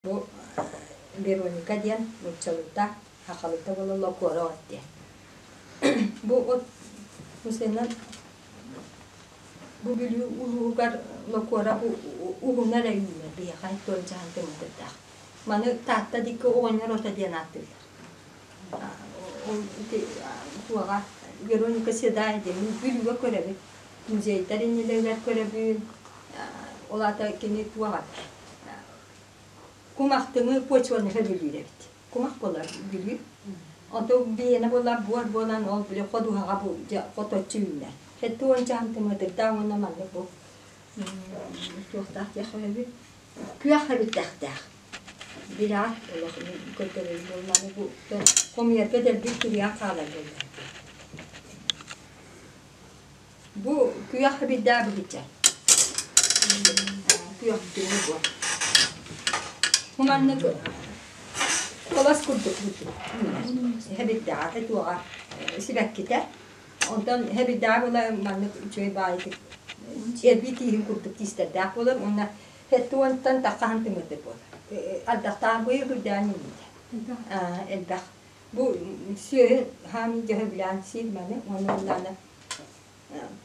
Бу Вероника диэн нууччалыыта, сахалыыта буола Локуора от диэн. Бу от мусенан бу Бүлүү улууһугар Локуора бу уһуна эрэ үүнэр биһиэхэ туончаһан тымырдаах. Маны Таатта диэки оҕонньор ото диэн ааттыыллар. Ол ити туоҕа Вероника Седая диэн мин Бүлүүгэ көрөбүн. Музейдар иннилэригэр көрөбүн. Ол аата кини туоҕа Кумахтыҥы почваны сөбүлүүр эбит. Кумах буолар Бүлүү. Онтон биһиэнэ буолар буор буолан ол били ходуһаҕа бу дьэ хоточчу үүнэр. 70 сантиметрдаах уонна маннык бу туохтаах диэххэ үһү күөх эбиттэхтээх. Билэҕит олох көрдөрөр буоллаҕына бу хомуйарга дэлби кирийэн хаалар буоллар. Бу күөх эбирдээх быһычча. Күөх күнү бу. Бу маннык куолас курдук эбирдээҕэ туоҕа сибэккитэ. Онтон эбирдээҕэ буола маннык үчүгэй баайытык эрбии тииһин курдук тиистэрдээх буолар уонна 70-тан тахха хантымырдык буолар. Ардахтаах быйыл үрдээн үүммүтэ. Элбэх. Бу сүөһү хаамыы дьөһөгүлээн сиир маны уонна онно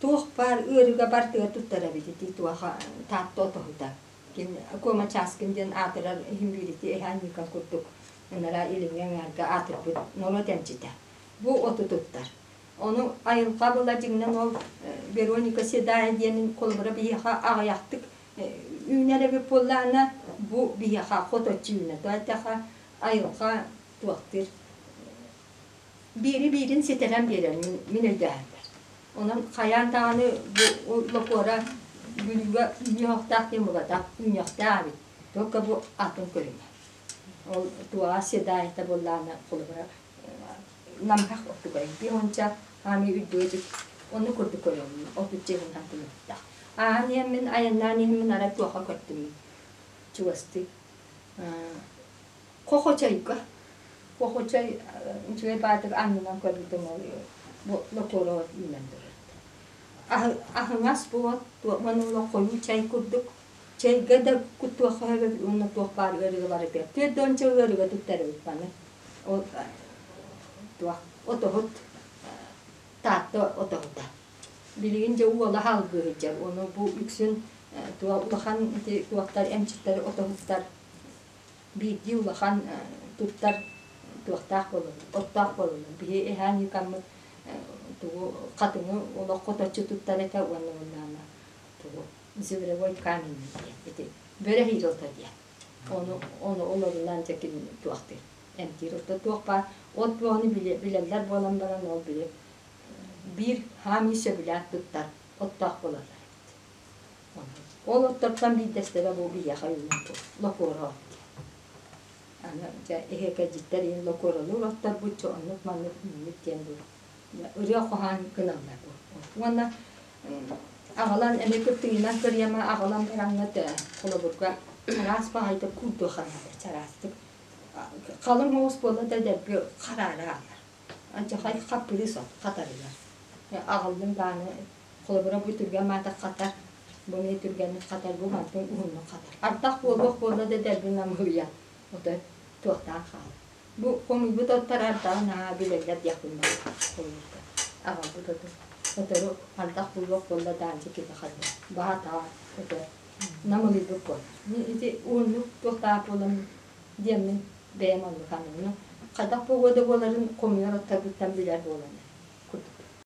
туох баар ыарыыга бартыгар туттар эбит ити туоха Таатта отоһута. Ким Куома Чааскын диэн аатырар иһин биирити эһээн Ньыыкан курдук ынара илиҥҥи аҥаарга аатырбыт норуот эмчитэ. Бу оту туттар. Ону айылҕа была дьиҥинэн ол Вероника Седая диэнин холобура биһиэхэ аҕыйахтык үүнэр эбит буоллаҕына бу биһиэхэ хоточчу үүнэр. То эттэххэ айылҕа туохтуур биири-биирин ситэрэн биэрэр мин өйдөөһүммэр. Онон хайаан даҕаны бу локуора Бүлүүгэ үүнүөхтээх диэн буолбатах, үүнүөхтээх эбит. Только бу атын көрүҥэ. Ол туоҕа седаайта буоллаҕына холобура намыһах оттугай биһонча аами үрдүгэ ону курдук көрөммүн отучча иһин тымыттах. Ааһан иһэммин айаннаан иһэммин арай туохха көрдүм чугастыы Хохочойго. Хохочой үчүгэй баатыр аннынан көрбүтүм ол бу локуора үүнэн турар. Аһыҥас буолан уонна хойуу чай курдук чэйгэ да куттуохха сөбө уонна туох баар ыарыыга барытыгар 40 ыарыыга туттарыбыт маны ол туох отоһут Таатта отоһута. Билигин дьэ уола хаалгыы сылдьар ону бу үксүн туох улахан ити туохтар эмчиттэр отоһуттар биирдии улахан туттар туохтаах буолаллар, оттоох буолаллар. Биһи эһээн Ньыыкаммыт тугу хатыҥы олох хоточчу туттар этэ уонна уоннаана тугу зверевой камень диэн ити бөрө иһиир ото диэн. Ону ону олорунан дьэ ким туохтыыр эмтиир ото туох баар от буоһуну билэллэр буолан баран ол били биир хаамыы сөбүлээн туттар оттоох буолаллар эбит. Ол оттортон биирдэстэрэ бу биһиэхэ үүнэр локуора от диэн. Аны дьэ эһиэкэдьиттэр иһин локуоралыыр отторбут чэ оннук маннык үүммүт диэн бу ырыа хоһоон гыналлар бу. Уонна аҕалан эмиэ кыттыгынан кырыйама аҕалан бараҥҥыт холобурга чараас баҕайытык куурдуохханаада чараастык халыҥ оҕус буолла да дэлби хараара аалар. Алдьархай хаппырыыс от хатарыйар. Аҕаллым даҕаны холобура бу түргэн маата хатар, бу эмиэ түргэнник хатар, бу мантан уһуннук хатар. Ардах буолуох буолла да дэлби намыһыйан, отой туохтаан хаалар. Бу хомуйбут оттор ардаҕы наһаа билэллэр диэхпин баҕарабын холобурга. Аҕалбыт оту сотору ардах буолуох буолла да антик киһи хатар. Баһа-таҕа отой намылыйбыт буолар. Мин ити уһуннук туохтаах буолан диэммин бэйэм оннук саныыбын. Хайдах погода буоларын хомуйар отторбуттан билэр буолан.